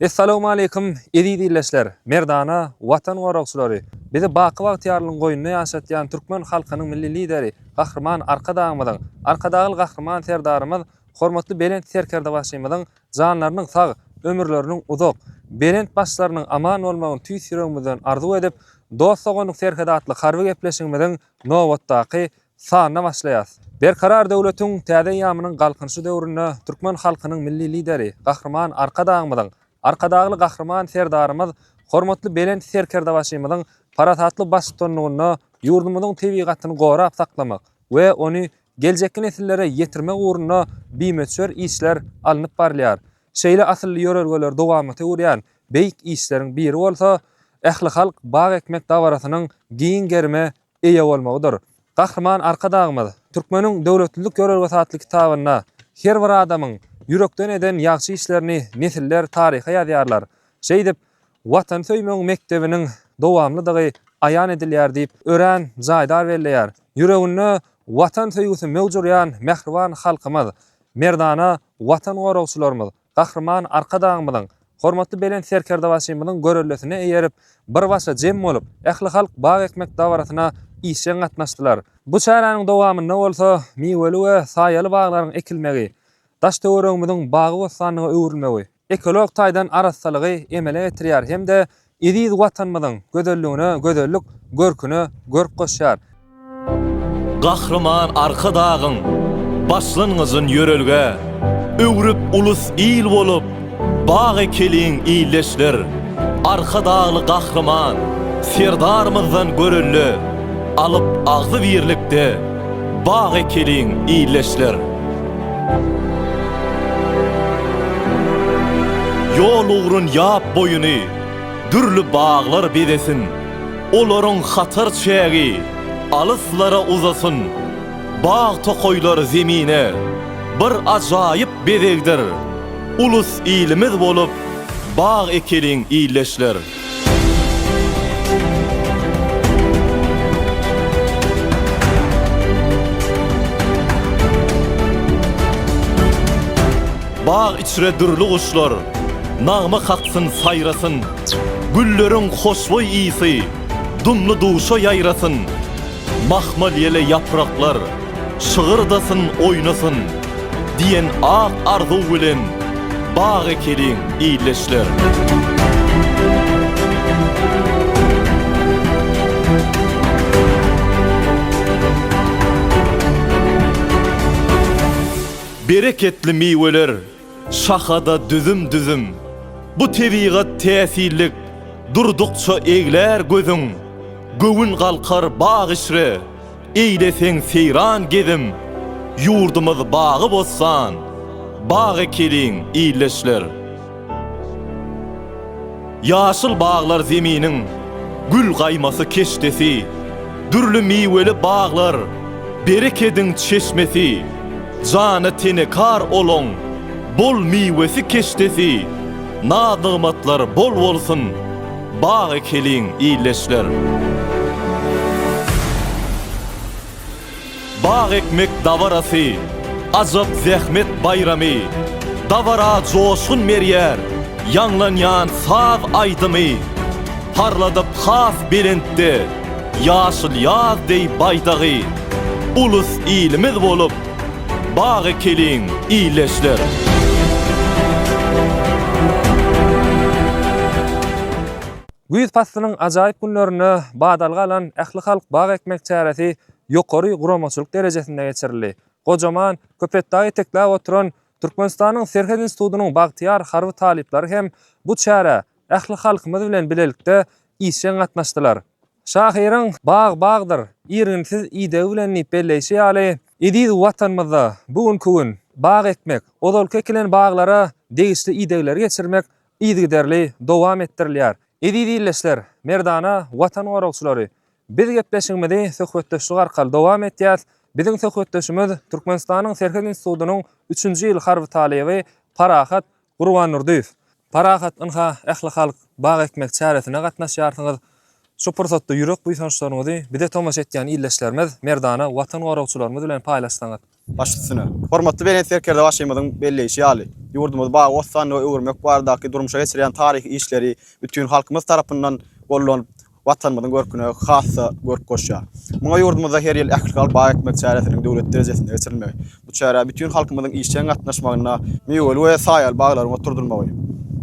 Essalawmaleýkim, eziz ildeşler, merdana Watan goragçylary! Bizi baky bagtyýarlygyň goýnunda ýaşatýan türkmen halkynyň Milli Lideri Gahryman Arkadagymyzyň, Arkadagly Gahryman Serdarymyz, hormatly Belent Serkerdebaşymyzyň janlarynyň sag, ömürleriniň uzak, belent başlarynyň aman bolmagyny tüýs ýüregimizden arzuw edip, Dost-doganlyk serhedi atly harby gepleşigimiziň nobatdaky sanyna başlaýarys. Berkarar döwletiň täze eýýamynyň Galkynyşy döwründe türkmen halkynyň Milli Lideri Gahryman Arkadagymyzyň, Arkadagly Gahryman Serdarymyz, hormatly Belent Serkerdebaşymyzyň parasatly baştutanlygynda ýurdumyzyň tebigatyny gorap saklamak we ony geljekki nesillere ýetirmek ugrunda bimöçber işler alnyp barylýar. Şeýle asylly ýörelgeleri dowamata öwürýän beýik işleriň biri bolsa ählihalk bag ekmek dabarasynyň giň gerime eýe bolmagydyr. Gahryman Arkadagymyz Türkmeniň döwletlilik ýörelgesi atly kitabynda her bir adamyň ýürekden eden ýagşy işlerini nesiller taryha ýazýarlar. Şeýdip, Watany söýmegiň mekdebiniň dowamlydygy aýan edilýär diýip, örän jaýdar belleýär. Ýüreginde Watan söýgüsi möwç urýan mähriban halkymyz, merdana Watan goragçylarymyz Gahryman Arkadagymyzyň, hormatly Belent Serkerdebaşymyzyň göreldesine eýerip, bir başa jem bolup, ählihalk bag ekmek dabarasyna işjeň gatnaşdylar. Bu çäräniň dowamynda bolsa miweli we saýaly baglaryň ekilmegi, daş-töweregimiziň bagy-bossanlyga öwrülmegi, ekologik taýdan arassalygy emele getirýär hem-de eziz Watanymyzyň gözelligine gözellik, görküne görk goşýar. Gahryman Arkadagyň başlangyjyn ýörelgä öwrüp ulus-il bolup bag ekeliň ildeşler! Arkadagly Gahryman Serdarymyzdan görelde alyp agzybirlikde bag ekeliň ildeşler! Ýol ugrun ýap boýuny dürli baglar bezesin. Olaryň hatar çägi alyslara uzasyn, Bag-tokaýlar Zemine bir ajaýyp bezegdir, Ulus-ilimiz bolup bag ekeliň ildeşler! Bag içre dürli guşlar nagma kaksyn, saýrasyn. Gülleriň hoşboý ysy dumly-duşa ýaýrasyn, Mahmal ýele ýapraklar şygyrdasyn, oýnasyn diýen ak arzuw bilen bag ekeliň, ildeşler! Bereketli miweler Şahada düzüm-düzüm. Bu tebigat täsinlik, Durdukça eglär gözüň. Göwün galkar bag içre, Eýleseň seýran gezim. Ýurdumyz bagy-bossan, Bag ekeliň, ildeşler! Ýaşyl baglar zeminiň gül gaýmasy keşdesi, Dürli miweli baglar berekediň çeşmesi, Jana tenekar olaň bol miwesi keşdesi, Naz-nygmatlar bol bolsun, bag ekeliň ildeşler. Bag ekmek dabarasy, ajap zähmet baýramy, Dabara joşgun berýär ýaňlanýan saz aýdymy, Parladyp has belentde ýaşyl ýaz deý baýdagy, Ulus ilimiz bolup bag ekeliň ildeşler! Güýz paslynyň ajaýyp günlerinde badalga alan ählihalk bag ekmek çäresi ýokary guramaçylyk derejesinde geçirildi. Gojaman Köpetdagy etekläp oturan Türkmenistanyň Serhet institutynyň bagtyýar harby talyplary hem bu çärä ähli halkymyz bilen bilelikde işjeň gatnaşdylar. Şahyryň Bag bagdyr, irginsiz idegi bilen diýip belleýşi ýaly, eziz Watanymyzda bu günki gün bag ekmek, ozalky ekilen baglara degişli idegleri geçirmek yzygiderli dowam etdirilýär. Eziz ildeşler, merdana Watan goragçylary! Biz gepleşigimizi söhbetdeşlik arkaly dowam etýäs. Biziň söhbetdeşimiz Türkmenistanyň Serhet institutynyň üçünji ýyl harby talyby Parahat Gurbandurdyýew. Parahat, ynha, ählihalk bag ekmek çäresine gatnaşýarsyňyz. Şu pursatda ýürek buýsançlaryňyzy bize tomaşa etýän ildeşlerimiz, merdana Watan goragçylarymyz bilen paýlaşsaňyz. Baş üstüne. Hormatly Belent Serkerdebaşymyzyň belleýşi ýaly, ýurdumyzy bagy-bossanlyga öwürmek baradaky durmuşa geçirýän taryhy işleri bütin halkymyz tarapyndan gollanyp, Watanymyzyň görküne has-da görk goşýar. Muňa ýurdumyzda her ýyl ählihalk bag ekmek çäresiniň döwlet derejesinde geçirilmegi, bu çärä bütin halkymyzyň işjeň gatnaşmagynda miweli we saýaly baglaryň oturdylmagy,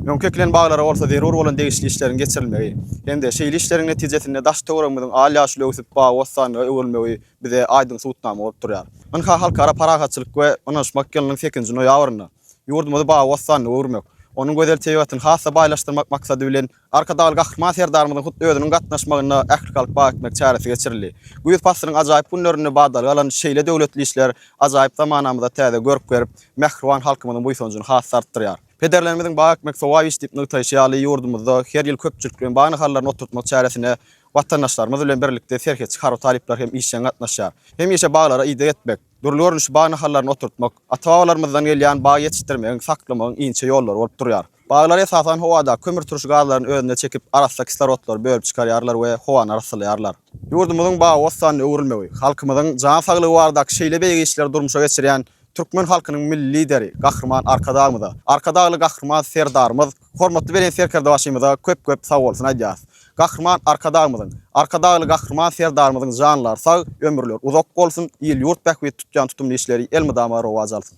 öňki ekilen baglara bolsa zerur bolan degişli işleriň geçirilmegi hem-de şeýle işleriň netijesinde daş-töweregimiziň al-ýaşyl öwsüp bagy-bossanlyga öwrülmegi bize aýdyň subutnama bolup durýar. Ynha, Halkara parahatçylyk we ynanyşmak ýylynyň sekizinji noýabrynda ýurdumyzy bagy-bossanlyga öwürmek, onuň gözel tebigatyny has-da baýlaşdyrmak maksady bilen Arkadagly Gahryman Serdarymyzyň hut özüniň gatnaşmagynda ählihalk bag ekmek çäresi geçirildi. Güýz paslynyň ajaýyp günlerinde badalga alan şeýle döwletli işler ajaýyp zamanamyza täze görk berip, mähriban halkymyzyň buýsanjyny has-da artdyrýar. Pederlerimiziň bag ekmek sogap iş diýip nygtaýşy ýaly, ýurdumyzda her ýyl köpçülikleýin bag nahallaryny oturtmak çäresine watandaşlarymyz bilen birlikde serhetçi harby talyplar hem işjeň gatnaşýar. Hemişe baglara ideg etmek, dürli görnüşli bag nahallaryny oturtmak ata-babalarymyzdan gelýän bag ýetişdirmegiň, saklamagyň inçe ýollary bolup durýar. Baglar esasan howadaky kömürturşy gazlaryny özünde çekip, arassa kislorodlary bölüp çykarýarlar we howany arassalaýarlar. Ýurdumyzyň bagy-bossanyna öwrülmegi, halkymyzyň jan saglygy baradaky şeýle beýik işleri durmuşa geçirýän türkmen halkynyň Milli Lideri Gahryman Arkadagymyza, Arkadagly Gahryman Serdarymyz Hormatly Belent Serkerdebaşymyza köp-köp sagbolsun aýdýarys. Gahryman Arkadagymyzyň, Arkadagly Gahryman Serdarymyzyň janlary sag, ömürleri uzak bolsun, il-ýurt bähbitli tutýan tutumly işleri elmydama rowaç alsyn!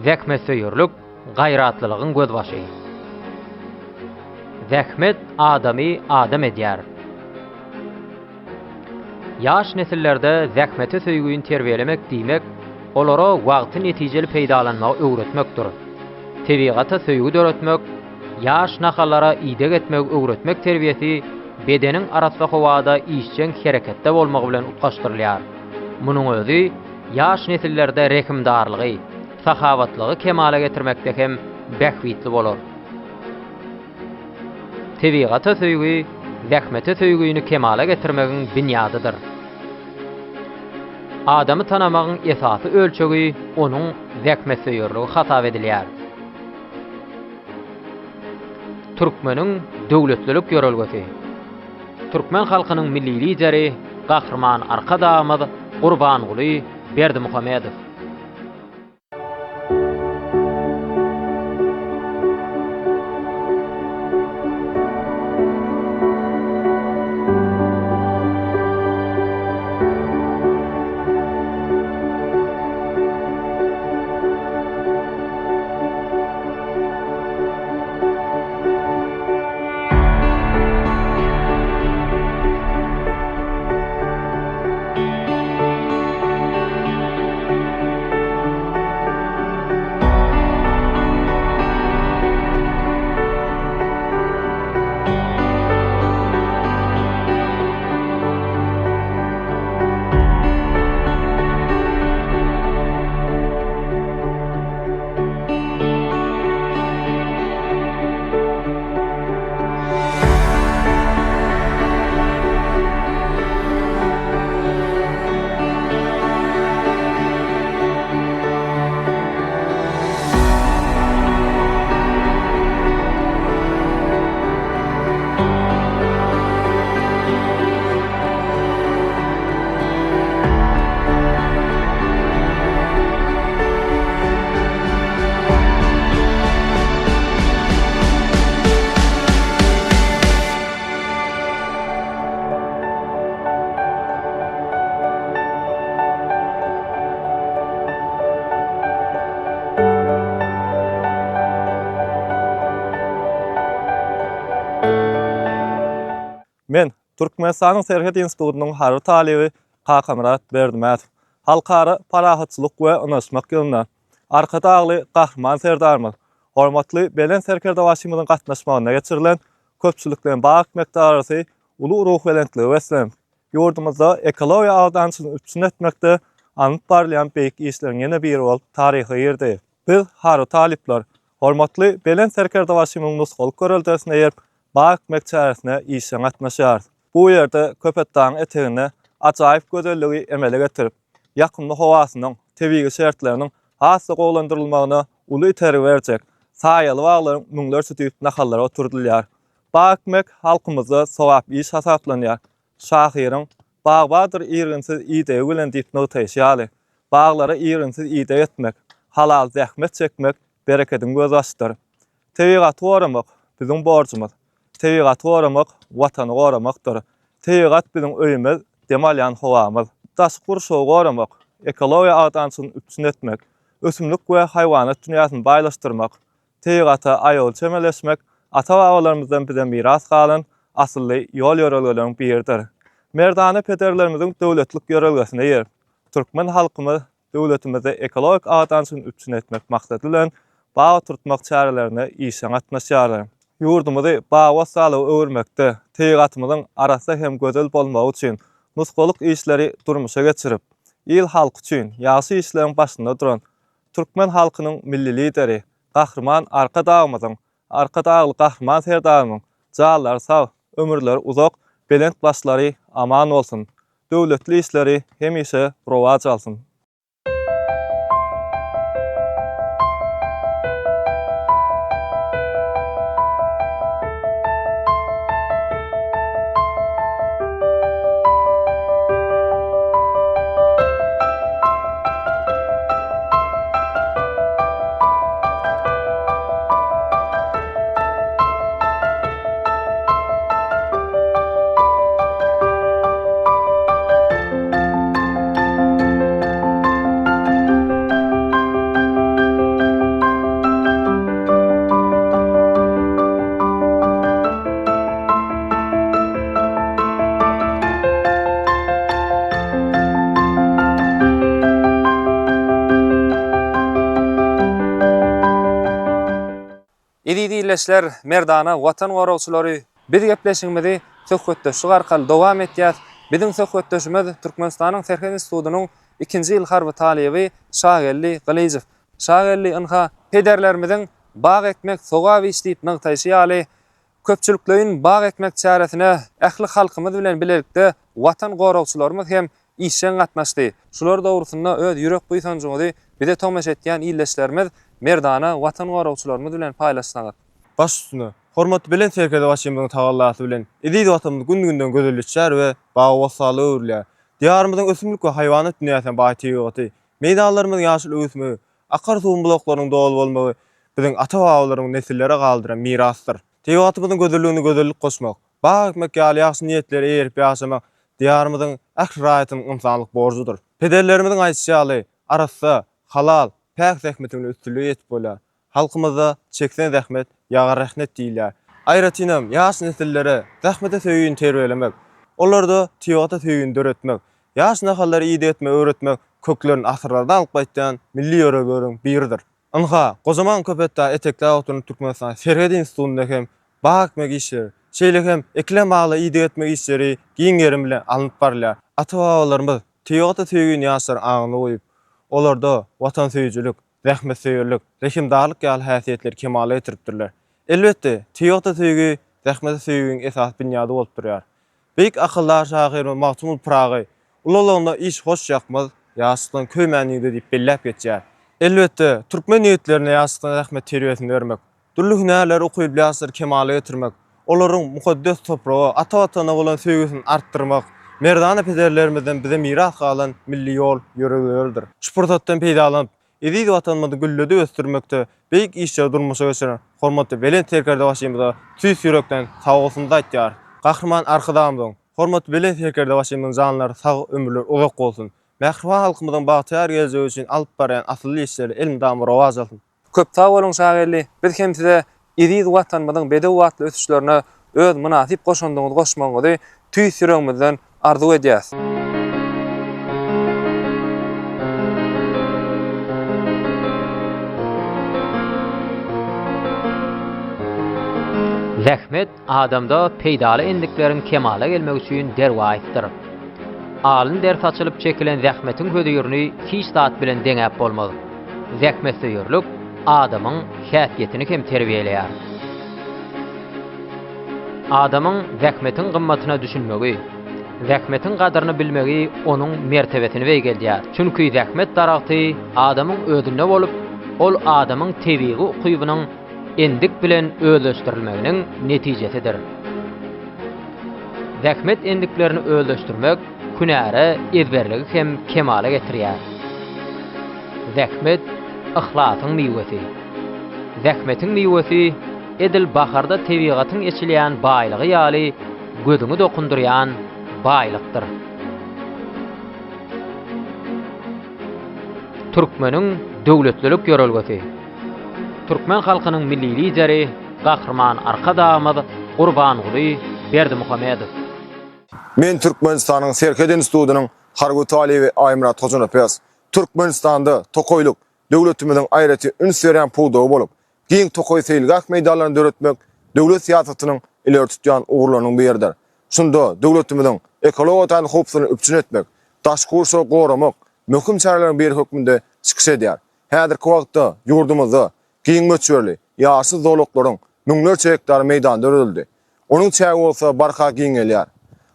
Zähmetsöýerlik gaýratlylygyň gözbaşy. Zähmet adamy adam edýär. Ýaş nesillerde zähmete söýgüni terbiýelemek diýmek, olara wagty netijeli peýdalanmagy öwretmekdir. Tebigata söýgi döretmek, ýaş nahallara ideg etmegi öwretmek terbiýesi bedeniň arassa howada işjeň hereketde bolmagy bilen utgaşdyrylýar. Munuň özi ýaş nesillerde rehimdarlygy, sahawatlygy kemala getirmekde hem bähbitli bolar. Tebigata söýgi zähmete söýgüni kemala getirmegiň binýadydyr. Adamy tanamagyň esasy ölçegi onuň zähmetsöýerligi hasap edilýär. Türkmeniň döwletlilik ýörelgesi. Türkmen halkynyň Milli Lideri Gahryman Arkadagymyz Gurbanguly Berdimuhamedow. Men, Türkmenistanyň Serhet institutynyň harby talyby Kakamyrat Berdimätow. Halkara parahatçylyk we ynanyşmak ýylynda Arkadagly Gahryman Serdarymyz, hormatly Belent Serkerdebaşymyzyň gatnaşmagynda geçirilen köpçülikleýin bag ekmek dabarasy uly ruhubelentlige beslenip, ýurdumyzda ekologiýa abadançylygyny üpjün etmekde alnyp barylýan beýik işleriň ýene biri bolup taryha girdi. Biz, harby talyplar, hormatly Belent Serkerdebaşymyzyň nusgalyk göreldesine eýerip, bag ekmek çäresine işjeň gatnaşýarys. Bu ýerde Köpetdagyň eteginde ajaýyp gözelligi emele getirip, ýakymly howasynyň, tebigy şertleriniň has-da gowulandyrylmagyna uly itergi berjek saýaly baglaryň müňlerçe düýp nahallary oturdylýar. Bag ekmek halkymyzda sogap iş hasaplanýar. Şahyryň Bag bardyr irginsiz idegi bilen diýip nygtaýşy ýaly, baglara irginsiz ideg etmek, halal zähmet çekmek berekediň gözbaşydyr. Tebigaty goramak, biziň borjumyz. Tebigaty goramak, Watany goramakdyr. Tebigat biziň öýümiz, dem alýan howamyz. Daşky gurşawy goramak, ekologiýa abadançylygyny üpjün etmek, ösümlik we haýwanat dünýäsini baýlaşdyrmak, tebigata aýawly çemeleşmek ata-babalarymyzdan bize miras galan asylly ýol-ýörelgeleriň biridir. Merdana pederlerimiziň döwletlilik ýörelgesine eýerip, türkmen halkymyz döwletimizde ekologik abadançylygyny üpjün etmek maksady bilen bag oturtmak çärelerine işjeň gatnaşýarlar. Ýurdumyzy bagy-bossanlyga öwürmekde, tebigatymyzyň arassa hem gözel bolmagy üçin nusgalyk işleri durmuşa geçirip, il-halky üçin ýagşy işleriň başynda duran türkmen halkynyň Milli Lideri Gahryman Arkadagymyzyň, Arkadagly Gahryman Serdarymyň janlary sag, ömürleri uzak, belent başlary aman bolsun! Döwletli işleri hemişe rowaç alsyn! Eziz ildeşler, merdana Watan goragçylary! Biz gepleşigimizi söhbetdeşlik arkaly dowam etýäs. Biziň söhbetdeşimiz Türkmenistanyň Serhet institutynyň ikinji ýyl harby talyby Şageldi Gylyjow. Şageldi, ynha, pederlerimiziň Bag ekmek sogap iş diýip nygtaýşy ýaly, Köpçülikleýin bag ekmek çäresine ähli halkymyz bilen bilelikde Watan goragçylarymyz hem işjeň gatnaşdy. Şular dogrusynda öz ýürek buýsanjyňyzy bize tomaşa etýän ildeşlerimiz, merdana Watan goragçylarymyz bilen paýlaşsaňyz. Baş üstüne, hormatly Belent Serkerdebaşymyzyň tagallasy bilen eziz Watanymyz gün-günden gözelleşýär we bagy-bossanlyga öwrülýär. Diýarymyzyň ösümlik we haýwanat dünýäsine baý tebigaty, meýdanlarymyzyň ýaşyl öwüsmegi, Akar suwuň bulaklarynyň doly bolmagy biziň ata-babalarymyzyň nesillere galdyran mirasdyr. Tebigatymyzyň gözelligine gözellik goşmak, bag ekmek ýaly ýagşy niýetlere eýerip ýaşamak Diýarymyzyň ähli raýatynyň ynsanlyk borjudyr. Pederlerimiziň aýdyşy ýaly, arassa, halal, päk zähmetiň bilen üstünlige ýetip bolýar. Halkymyzda Çekseň zähmet, ýagar rehnet diýilýär. Aýratynam, ýaş nesillere zähmete söýgini terbiýelemek, olarda tebigata söýgini döretmek, ýaş nahallary ideg etmegi öwretmek köklerini asyrlardan alyp gaýtýan milli ýörelgeleriň biridir. Ynha, gojaman Köpetdag etekläp oturan Türkmenistan serhet institutynda hem bag ekmek işleri, şeýle hem ekilen baglara ideg etmek işleri giň gerim bilen alnyp barylýar. Ata-babalarymyz tebigata söýgini ýaşlaryň aňyna guýup, olarda watansöýüjilik, zähmetsöýerlik, rehimdarlyk ýaly häsiýetleri kemala getiripdirler. Elbetde, tebigata söýgi zähmete söýgiň esasy binýady bolup durýar. Beýik akyldar şahyrymyz Magtymguly Pyragy, Ulalanda iş hoş ýakmaz, ýaşlykdan köýmän ýigide diýip belläp geçýär. Elbetde, türkmen ýigitlerine ýaşlykdan zähmet terbiýesini bermek, dürli hünärlere ukyply ýaşlary kemala getirmek, olaryň mukaddes topraga, ata Watana bolan söýgüsini artdyrmak merdana pederlerimizden bize miras galan milli ýol-ýörelgeleridir. Şu pursatdan peýdalanyp, eziz Watanymyzy gülledip ösdürmekde beýik işleri durmuşa geçiren hormatly Belent Serkerdebaşymyza tüýs ýürekden sagbolsunymyzy aýtýarys. Gahryman Arkadagymyzyň, hormatly Belent Serkerdebaşymyzyň janlary sag, ömürleri uzak bolsun! Mähriban halkymyzyň bagtyýar geljegi üçin alyp barýan asylly işleri elmydama rowaç alsyn! Köp sag boluň Şageldi! Biz hem size eziz Watanymyzyň bedew atly ösüşlerine öz mynasyp goşandyňyzy goşmagyňyzy tüýs ýüregimizden arzuw edýäs. Zähmet adamda peýdaly endikleriň kemala gelmegi üçin derwaýysdyr. Alyn der saçylyp çekilen zähmetiň hözirini hiç zat bilen deňäp bolmaz. Zähmetsöýerlik adamyň häsiýetini hem terbiýeleýär. Adamyň zähmetiň gymmatyna düşünmegi, zähmetiň gadyryny bilmegi onuň mertebesini beýgeldýär. Çünki zähmet daragty adamyň özünde bolup, ol adamyň tebigy ukybynyň. endik bilen özleşdirilmeginiň netijesidir. Zähmet endiklerini özleşdirmek hünäre ezberligi hem kemala getirýär. Zähmet, yhlasyň miwesi. Zähmetiň miwesi edil baharda tebigatyň eçilýän baýlygy ýaly gözüňi dokundyrýan baýlykdyr. Türkmeniň döwletlilik ýörelgesi. Türkmen halkynyň Milli Lideri Gahryman Arkadagymyz Gurbanguly Berdimuhamedow. Men Türkmenistanyň Serhet institutynyň harby talyby Aýmyrat Hojanepes. Türkmenistanda tokaýlyk döwletimiziň aýratyn üns berýän pudagy bolup, giň tokaý seýilgäh meýdanlaryny döretmek döwlet syýasatynyň ileri tutýan ugurlarynyň biridir. Şunda döwletimiziň ekologiýa taýdan howpsuzlygyny üpjün etmek, daşky gurşawy goramak möhüm çäreleriň biri hökmünde çykyş edýär. Häzirki wagtda ýurdumyzda giň möçberli ýaşyl zolaklaryň müňlerçe gektar meýdany döredildi. Onuň çägi bolsa barha giňelýär.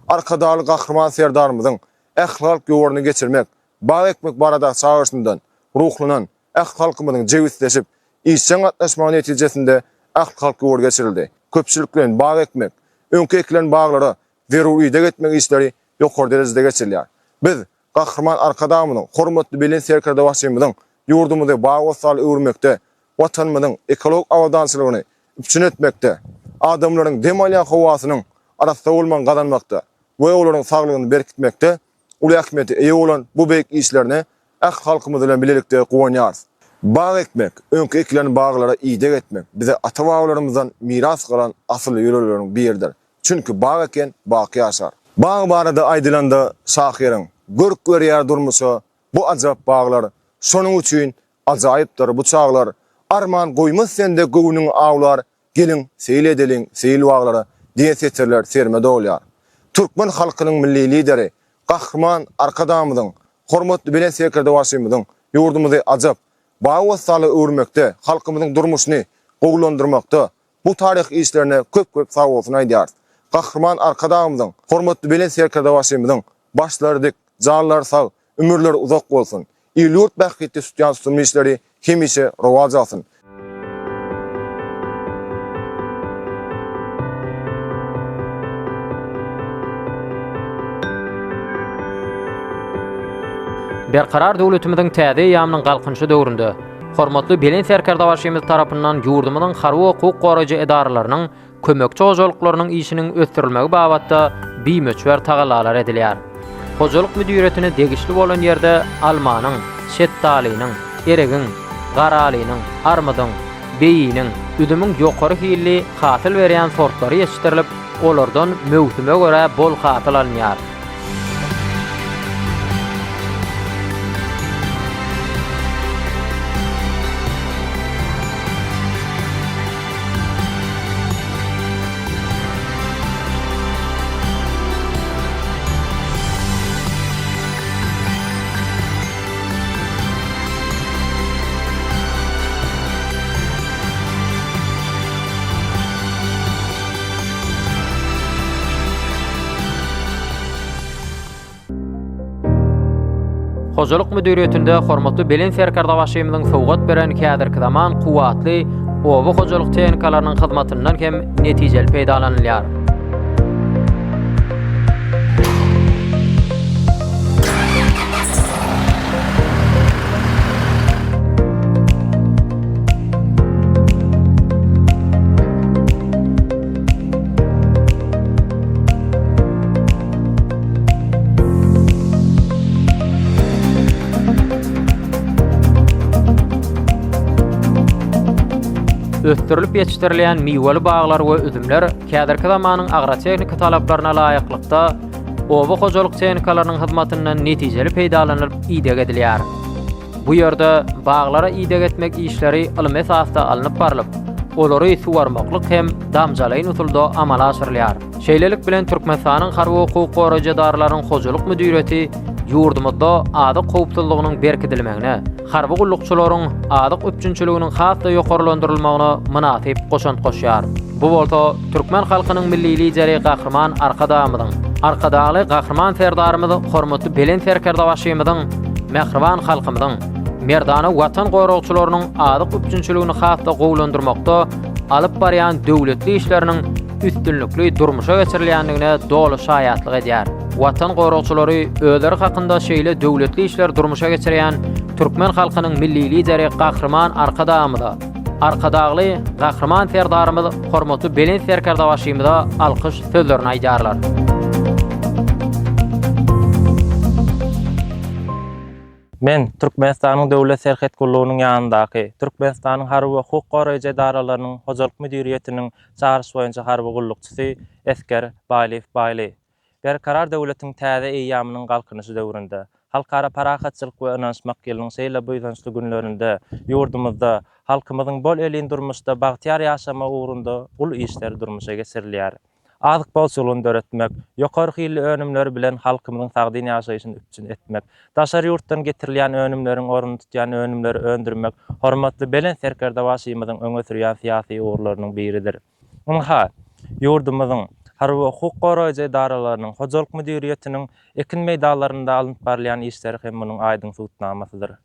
Arkadagly Gahryman Serdarymyzyň ählihalk ýowaryny geçirmek, bag ekmek baradaky çagyryşyndan ruhlanan ähli halkymyzyň jebisleşip, işjeň gatnaşmagy netijesinde ählihalk ýowary geçirildi. Köpçülikleýin bag ekmek, öňki ekilen baglara zerur ideg etmek işleri ýokary derejede geçirilýär. Biz Gahryman Arkadagymyzyň, hormatly Belent Serkerdebaşymyzyň ýurdumyzy bagy-bossanly öwürmekde, Watanymyzyň ekologik abadançylygyny üpjün etmekde, adamlaryň dem alýan howasynyň arassa bolmagyny gazanmakda we olaryň saglygyny berkitmekde uly ähmiýete eýe bolan bu beýik işlerine ähli halkymyz bilen bilelikde guwanýarys. Bag ekmek, öňki ekilen baglara ideg etmek bize ata-babalarymyzdan miras galan asylly ýörelgeleriň biridir. Çünki bag eken baky ýaşar. Bag barada aýdylanda şahyryň, Görk berýär durmuşa bu ajap baglar, Şonuň üçin ajaýypdyr bu çaglar, Arman goýmaz sende göwnüňi awlar, Geliň, seýil edeliň seýil baglara diýen setirler serime dolýar. Türkmen halkynyň Milli Lideri Gahryman Arkadagymyzyň, hormatly Belent Serkerdebaşymyzyň ýurdumyzy ajap bagy-bossanlyga öwürmekde, halkymyzyň durmuşyny gowulandyrmakda bu taryhy işlerine köp-köp sagbolsun aýdýarys. Gahryman Arkadagymyzyň, hormatly Belent Serkerdebaşymyzyň başlary dik, janlary sag, ömürleri uzak bolsun! Il-ýurt bähbitli tutýan tutumly işleri hemişe rowaç alsyn! Berkarar döwletimiziň täze eýýamynyň Galkynyşy döwründe hormatly Belent Serkerdebaşymyz tarapyndan ýurdumyzyň harby we hukuk goraýjy edaralarynyň kömekçi hojalyklarynyň işiniň ösdürilmegi babatda bimöçber tagallalar edilýär. Hojalyk müdiriýetine degişli bolan ýerde almanyň, şetdalynyň, erigiň, garalynyň, armydyň, beýiniň, üzümiň ýokary hilli hasyl berýän sortlary ýetişdirilip, olardan möwsüme görä bol hasyl alynýar. Hojalyk müdiriýetinde hormatly Belent Serkerdebaşymyzyň sowgat beren häzirki zaman kuwwatly oba hojalyk tehnikalarynyň hyzmatyndan hem netijeli peýdalanylýar. Ösdürilip ýetişdirilýän miweli baglar we üzümler häzirki zamanyň agrotehniki talaplaryna laýyklykda oba hojalyk tehnikalarynyň hyzmatyndan netijeli peýdalanylyp ideg edilýär. Bu ýerde baglara ideg etmek işleri ylmy esasda alnyp barlyp, olary suwarmaklyk hem damjalaýyn usulda amala aşyrylýar. Şeýlelik bilen, Türkmenistanyň Harby hukuk goraýjy edaralarynyň hojalyk müdiriýeti ýurdumyzda azyk howpsuzlygynyň berkidilmegine, harby gullukçylaryň azyk üpjünçiliginiň has-da ýokarlandyrylmagyna mynasyp goşant goşýar. Bu bolsa türkmen halkynyň Milli Lideri Gahryman Arkadagymyzyň, Arkadagly Gahryman Serdarymyz hormatly Belent Serkerdebaşymyzyň, mähriban halkymyzyň. merdana Watan goragçylarynyň azyk üpjünçiligini has-da gowulandyrmakda alyp barýan döwletli işleriniň üstünlikli durmuşa geçirilýändigine doly şaýatlyk edýär. Watan goragçylary özleri hakynda şeýle döwletli işleri durmuşa geçirýän türkmen halkynyň Milli Lideri Gahryman Arkadagymyza, Arkadagly Gahryman Serdarymyz hormatly Belent Serkerdebaşymyza alkyş sözlerini aýdýarlar. Men, Türkmenistanyň Döwlet serhet gullugynyň ýanyndaky Türkmenistanyň harby we hukuk goraýjy edaralarynyň hojalyk müdiriýetiniň çagyryş boýunça harby gullukçysy esger Baýlyýew Baýly. Berkarar döwletiň täze eýýamynyň Galkynyşy döwründe, Halkara parahatçylyk we ynanyşmak ýylynyň şeýle buýsançly günlerinde ýurdumyzda halkymyzyň bol-elin durmuşda bagtyýar ýaşamagy ugrunda uly işler durmuşa geçirilýär. Azyk bolçulygyny döretmek, ýokary hilli önümler bilen halkymyzyň sagdyn ýaşaýşyny üpjün etmek, daşary ýurtdan getirilýän önümleriň ornuny tutýan önümleri öndürmek hormatly Belent Serkerdebaşymyzyň öňe sürýän syýasy ugurlarynyň biridir. Ynha, ýurdumyzyň harby we hukuk goraýjy edaralarynyň, hojalyk müdiriýetiniň ekin meýdanlarynda alnyp barylýan işleri hem munuň aýdyň subutnamasydyr.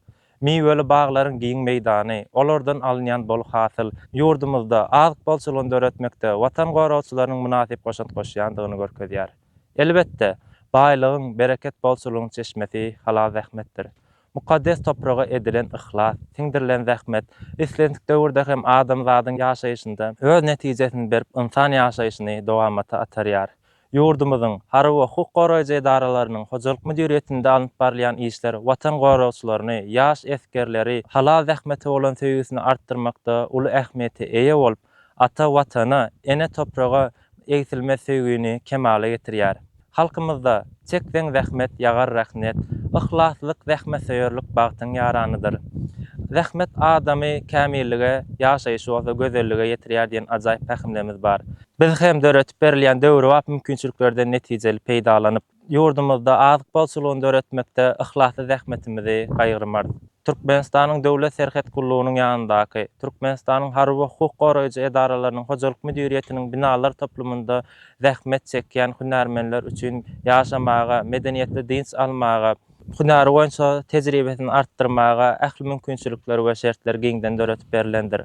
Miweli baglaryň giň meýdany, olardan alynýan bol hasyl ýurdumyzda azyk bolçulygyny döretmekde Watan goragçylarynyň mynasyp goşant goşýandygyny görkezýär. Elbetde, baýlygyň, bereket-bolçulygyň çeşmesi halal zähmetdir. Mukaddes topraga edilen yhlas, siňdirilen zähmet islendik döwürde hem adamzadyň ýaşaýşynda öz netijesini berip ynsan ýaşaýşyny dowamata atarýar. Ýurdumyzyň harby we hukuk goraýjy edaralarynyň hojalyk müdiriýetinde alnyp barylýan işler Watan goragçylaryny, ýaş esgerleri halal zähmete bolan söýgüsini artdyrmakda uly ähmiýete eýe bolup, ata Watana, ene topraga egsilmez söýgini kemala getirýär. Halkymyzda, Çekseň zähmet, ýagar rehnet, Yhlaslylyk, zähmetsöýerlik bagtyň ýaranydyr. Zähmet adamy kämillige, ýaşaýşy bolsa gözellige ýetirýär diýen ajaýyp pähimlerimiz bar. Biz hem döredip berilýän döwrebap mümkinçiliklerden netijeli peýdalanyp, ýurdumyzda azyk bolçulygyny döretmekde yhlasly zähmetimizi gaýgyrmarys. Türkmenistanyň Döwlet serhet gullugynyň ýanyndaky Türkmenistanyň harby we hukuk goraýjy edaralarynyň hojalyk müdiriýetiniň binalar toplumynda zähmet çekýän hünärmenler üçin ýaşamaga, medeniýetli dynç almaga, hünäri boýunça tejribesini artdyrmaga ähli mümkinçilikler we şertler giňden döredip berlendir.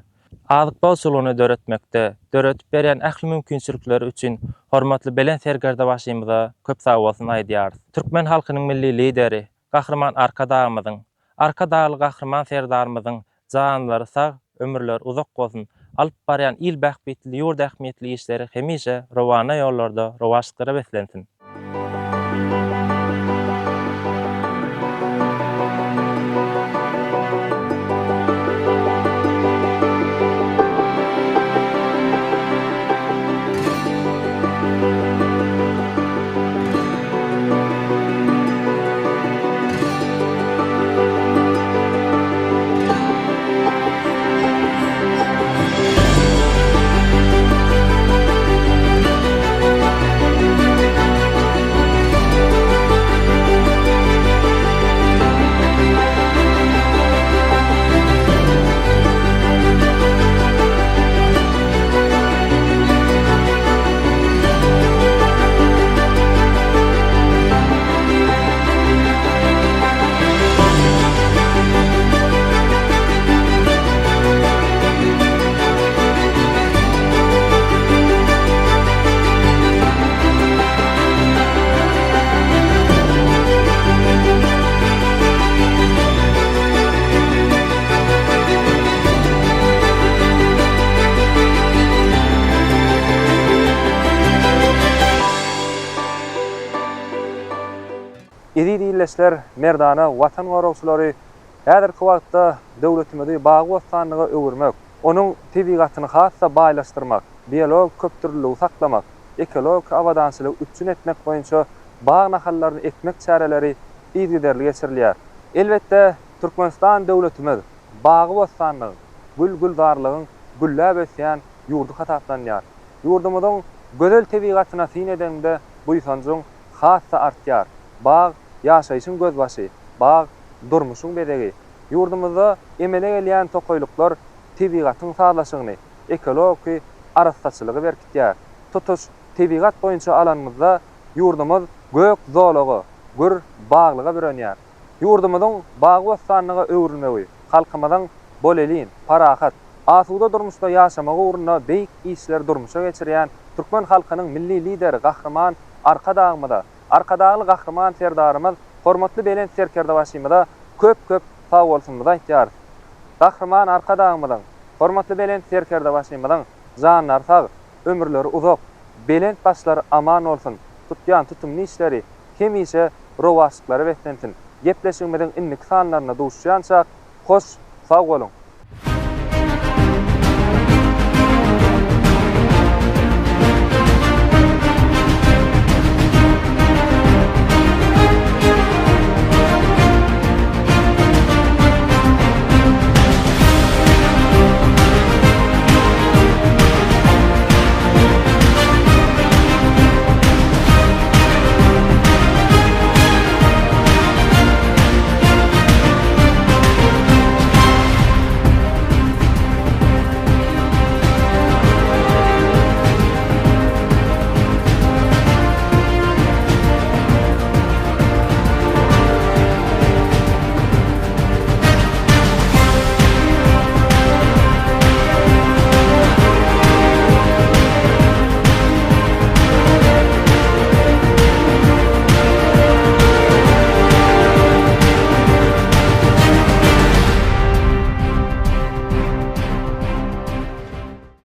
Azyk bolçulygyny döretmekde, döredip berýän ähli mümkinçilikleri üçin hormatly Belent Serkerdebaşymyza köp sagbolsun aýdýarys. Türkmen halkynyň Milli Lideri, Gahryman Arkadagymyzyň, Arkadagly Gahryman Serdarymyzyň janlary sag, ömürleri uzak bolsun, alyp barýan il bähbitli, ýurt ähmiýetli işleri hemişe rowana ýollarda rowaçlyklara beslensin! Eziz ildeşler, merdana Watan goragçylary häzirki wagtda döwletimizi bagy-bossanlyga öwürmek, onuň tebigatyny has-da baýlaşdyrmak, biologik köpdürlüligi saklamak, ekologik abadançylygy üpjün etmek boýunça bag nahallaryny ekmek çäreleri yzygiderli geçirilýär. Elbetde, Türkmenistan döwletimiz bagy-bossanlygyň, gül-gülzarlygyň gülläp ösýän ýurdy hasaplanýar. Ýurdumyzyň gözel tebigatyna syn edeniňde buýsanjyň has-da artýar. Bag, ýaşaýşyň gözbaşy, bag, durmuşyň bezegi. Ýurdumyzda emele gelýän tokaýlyklar tebigatyň sazlaşygyny, ekologiki arassaçylygy berkitýär. Tutuş tebigat boýunça alanymyzda ýurdumyz gök zolaga, gür baglyga bürenýär. Ýurdumyzyň bagy-bossanlyga öwrülmegi, halkymyzyň bolelin, parahat, asuda durmuşda ýaşamagy ugrunda beýik işleri durmuşa geçirýän türkmen halkynyň Milli Lideri Gahryman Arkadagymyza, Arkadagly Gahryman Serdarymyz hormatly Belent Serkerdebaşymyza köp-köp sagbolsunymyzy aýtýarys. Gahryman Arkadagymyzyň, hormatly Belent Serkerdebaşymyzyň janlary sag, ömürleri uzak, belent başlary aman bolsun, tutýan tutumly işleri hemişe rowaçlyklara beslensin! Gepleşigimiziň indiki sanlarynda duşuşýançak, hoş sag boluň!